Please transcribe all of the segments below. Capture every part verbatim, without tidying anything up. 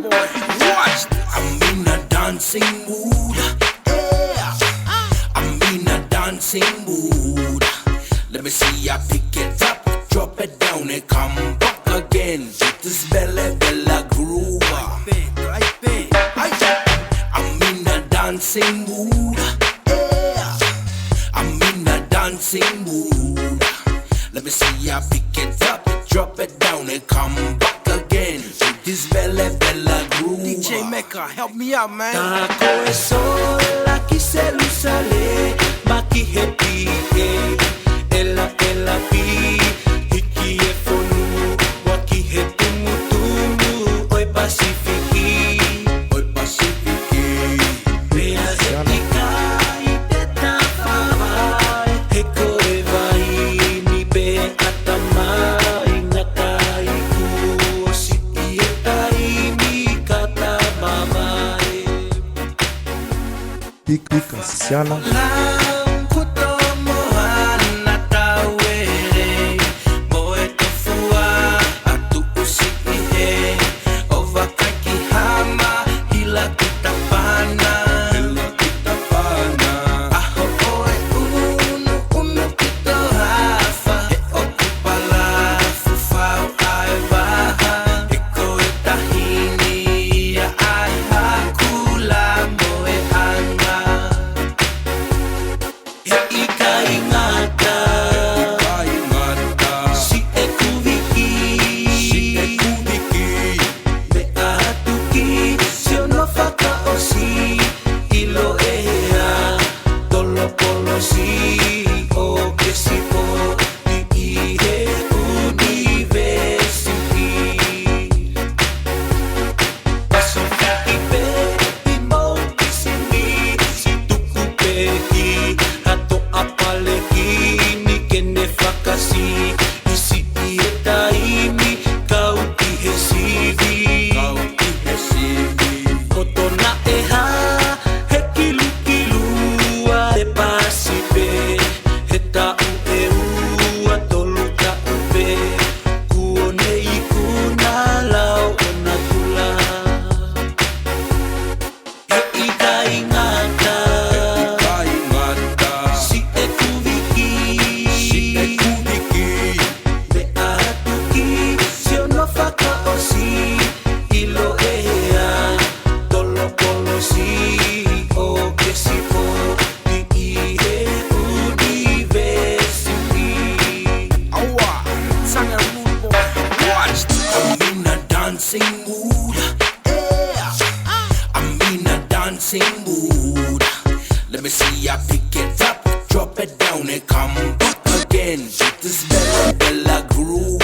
What? I'm in a dancing mood. Yeah. I'm in a dancing mood. Let me see ya pick it up, drop it down and come back again. This Bella Bella groove. Ay, I'm in a dancing mood. Yeah. I'm in a dancing mood. Let me see ya pick it up, drop it down and come back again. This Bella Bella groove. D J Mecca, help me out, man. Ka ko e sola ki Selusalema ki he P A, ʻela ʻela pī, hiki e fonua ki he tumutumu ʻo e Pasifiki, ʻo e Pasifiki. Pea he ʻikai te ta fāvai, he ko e vaini pē ʻa tamai ngata i kuo siʻi e taimi ka ta mamae. Pika, pika, siana. Lau kuto mo hana tauele, mo e tofua atu usi ihe, ʻo vakai ki hama, hila ki tapana, hila ki tapana. ʻAho ʻo e unu, unu ki toafa, he ʻoku palafu fau ʻa e vaha, he ko e tahini ia ʻa e haku la mo e anga. He ʻikai ngata, ʻikai ngata, siʻeku viki, siʻeku viki, meʻa atu ki siʻono fakaʻosi, ʻilo ʻe hea, tolo polosi ʻo ke sipo ʻi he ʻunivēsiti. Pasifiki pē ʻi Mount Kisimisi, tuku pē ki Hato ʻApalekini ke ne fakasiʻisiʻi e taimi, kau ki he sivi, kau ki he sivi. Ko tona ʻeha, he kilukilua e pasi pē, he taʻu ʻe ua tolu taʻu pē, kuo ne ikuna lau ʻona kula. He ʻikai ngata, ʻikai ngata, siʻeku viki, siʻeku viki, meʻa atu ki siʻono fakaʻosi, ʻilo ʻe hea, tolo polosi ʻo ke sipo ʻi he ʻunivēsiti. Aua, sanga rude boy. What? I'm in a dancing mood. Yeah. I'm in a dancing mood. Let me see ya pick it up, drop it down and come back again. This Bella Bella groove.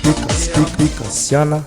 Pika, pika, pika, siana.